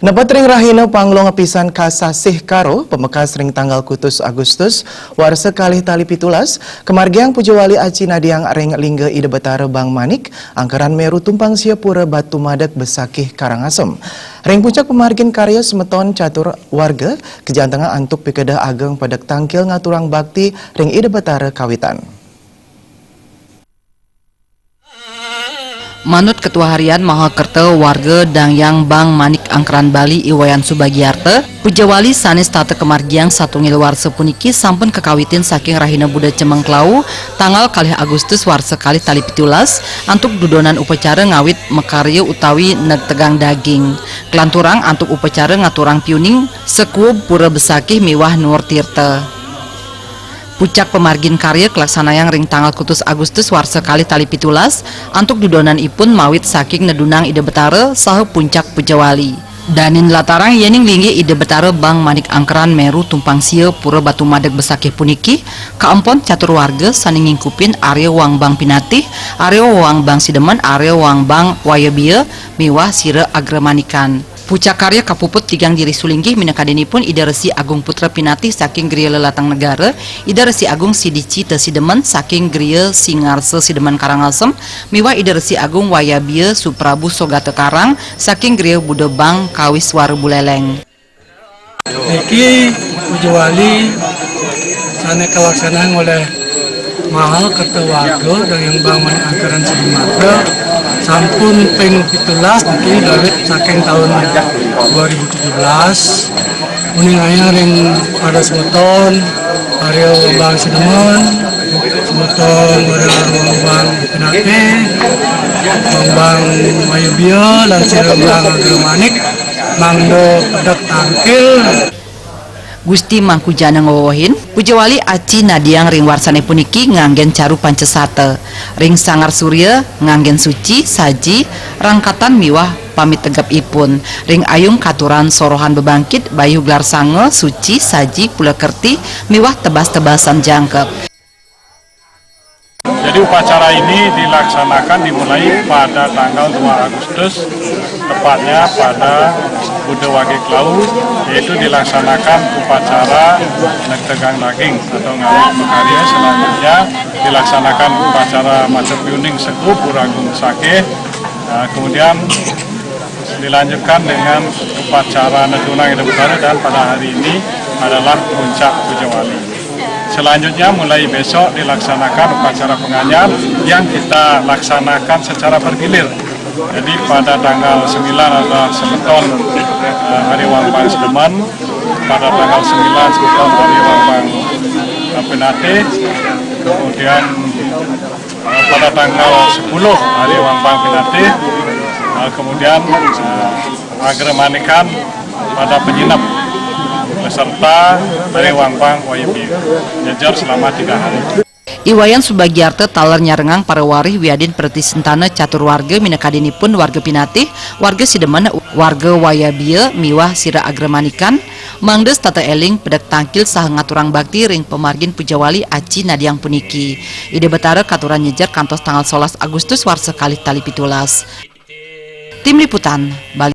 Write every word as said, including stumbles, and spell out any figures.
Nepet ring rahina panglong apisan kasasih karo, pamekas ring tanggal kutus Agustus, warsa kalih tali pitulas, kamargiang puja wali aci nadiang ring lingga Ida Betara Bang Manik, Angkeran Meru Tumpang Sia Pura Batu Madeg Besakih Karangasem. Ring puncak pamargin karya semeton catur warga, kajantengang antuk pikeda ageng pedek tangkil ngaturang bakti ring Ida Betara kawitan. Manut Ketua Harian Mahakerta Warga Dangyang Bang Manik Angkeran Bali I Wayan Subagiarta, puja wali sané setata kamargiang satunggal warsa puniki sampun kakawitin saking rahina Buda Cemeng Klau, tanggal kalih Agustus warsa kalih tali pitulas, antuk dudonan upacara ngawit makarya utawi negtegang daging. Kalanturang antuk upacara ngaturang piuning sakuub Pura Besakih miwah Nuur Tirta. Pucak pamargin karya kalaksanayang ring tanggal kutus Agustus warsa kalih tali pitulas, antuk dudonanipun mawit saking nedunang Ida Betara saha puncak puja wali. Danin latarang yéning linggih Ida Betara Bang Manik Angkeran Meru Tumpang Sia Pura Batu Madeg Besakih puniki, kaempon catur warga sané ngingkupin Arya Wang Bang Pinatih, Arya Wang Bang Sidemen, Arya Wang Bang Wayabia, miwah Sira Agramanikan. Pucak karya kapuput tigang diri sulinggih minakadinipun Ida Resi Agung Putra Pinatih saking Griya Lelatang Negara, Ida Resi Agung Sidi Cita Sidemen saking Griya Singarsa Sidemen Karangasem, miwah Ida Resi Agung Wayabia Suprabu Sogata Karang saking Griya Buda Bang Kawiswara Buleleng. Niki puja wali sané kalaksanaan oleh Maha Kerta Warga Dangyang Bang Manik Angkeran Sumatra sampun ping pitulas niki kawit saking taun dua ribu tujuh belas. Uningayang ring para semeton, Arya Bang Sidemen, semeton Arya Bang Pinatih, Bang Wayabia, lan Sira Bang Agamanik, mangda pedek tangkil. Gusti Mangku Jana ngwewehin, puja wali aci nadiang ring warsané puniki nganggén caru pancasata. Ring Sanggar Surya nganggén suci, saji, rangkatan miwah pamitegepipun. Ring Ayung katuran sorohan bebangkit, bayu gelar sanga, suci, saji, pulakerti, miwah tebas-tebasan jangkep. Jadi upacara ini dilaksanakan dimulai pada tanggal dua Agustus, tepatnya pada Buda Wage Klau, yaitu dilaksanakan upacara negtegang daging atau ngawit makarya. Selanjutnya dilaksanakan upacara maca piuning sakuub Pura Agung Besakih. Nah, kemudian dilanjutkan dengan upacara nedunang Ida Betara dan pada hari ini adalah puncak puja wali. Selanjutnya mulai besok dilaksanakan upacara pengajian yang kita laksanakan secara bergilir. Jadi pada tanggal sembilan adalah semeton, eh, Arya Wang Bang Sidemen, pada tanggal sembilan semeton Arya Wang Bang, eh, Pinatih, kemudian, eh, pada tanggal sepuluh Arya Wang Bang Pinatih, eh, kemudian, eh, Agramanikan pada penyinep beserta Arya Wang Bang Wayabia, nyejer selama tiga hari. I Wayan Subagiarta taler nyarengang para warih wiadin preti sentana catur warga minakadinipun warga Pinatih, warga Sidemen, warga Wayabia, miwah Sira Agramanikan, mangda setata éling pedek tangkil saha ngaturang bakti ring pamargin puja wali aci nadiang puniki. Ida Betara katuran nyejer kantos tanggal solas Agustus warsa kalih tali pitulas. Tim Liputan, Bali.